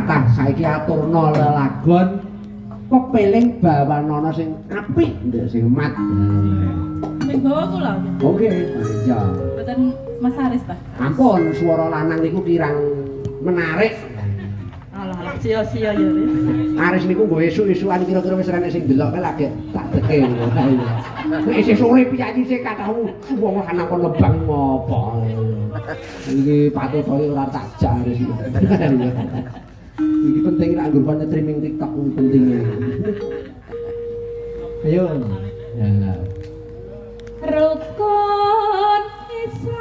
Kathah saiki aturna lelagon pepeling bawanana sing apik ndek sing mat. Sing bawa kula. Oke, iya. Mboten Mas Aris ta? Ampun, swara lanang niku kirang menarik. Alah, alah sia-sia ya, Riz. Aris niku nggo esuk-esukan kira-kira wis renek sing ndelok kae lagi tak deke ngono. Nek isih sore piyayi sing kathah wong lanang kon lebang ngopo. Iki patut kaya ora tak jak Aris iki. Iki penting nek anggur kon streaming TikTok kuwi penting. Ayo. Ya. Rukun Islam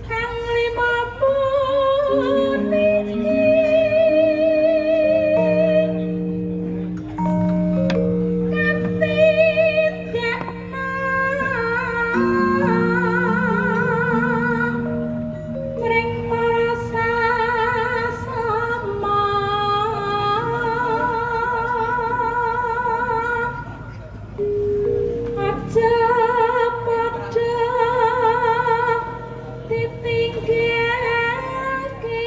kang lima puniki katindakna mring para sasama aja padha ditinggalke.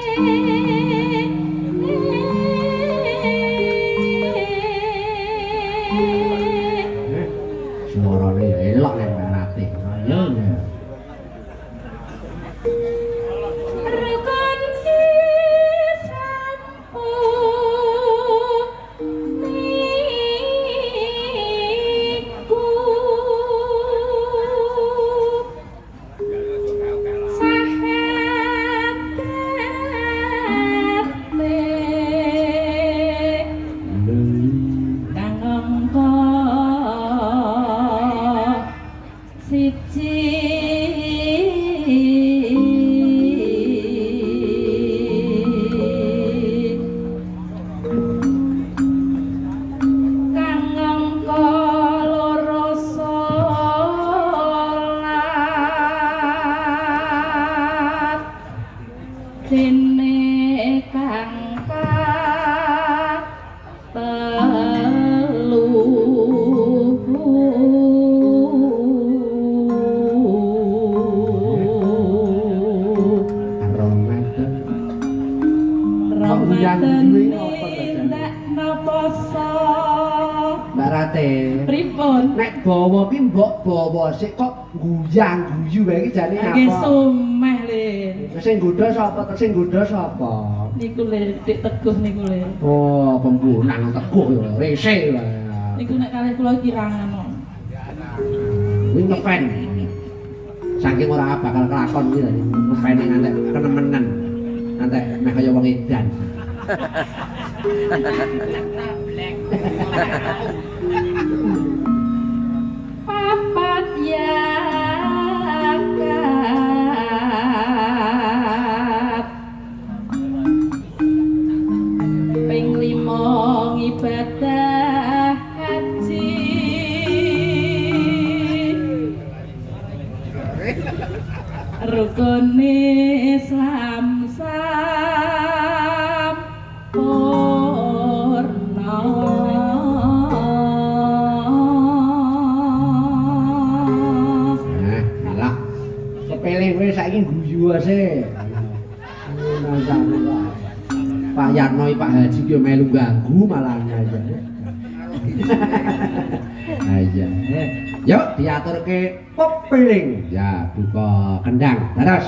Suarane ya elok nek Mbak Ratih. Ayo. Ya. Rukun Islam niku sahadate kang angka siji kang angka loro salat dene kang telu. Ramadan. Ramadan Kok guyu apa to, Jan? nindakno poso. Mbak Ratih. Pripun? Nek bawa ki mbok bawa sik kok guyang-guyu wae iki jane Nggih apa? sumeh le. Sing nggodha sapa? Sing nggodha sapa? Niku le Dik Teguh niku le. Oh, pembunan Teguh ya rese. Niku nek kalih kula kirangan kok. Kuwi ngefan. Saking ora bakal kelakon kuwi lho. Ngefane ngantek kenemenen. Ngantek meh kaya wong edan. Papat yakat ping lima ngibadah haji rukun Islam sampurna. Nah, alah. Sepele kowe saiki guyu ase. Ngono sampe wae. Pak Yarno Pak Haji ki melu ganggu malah aja. Iya. Yuk diaturke pepiling. Ya, buka kendang. Terus.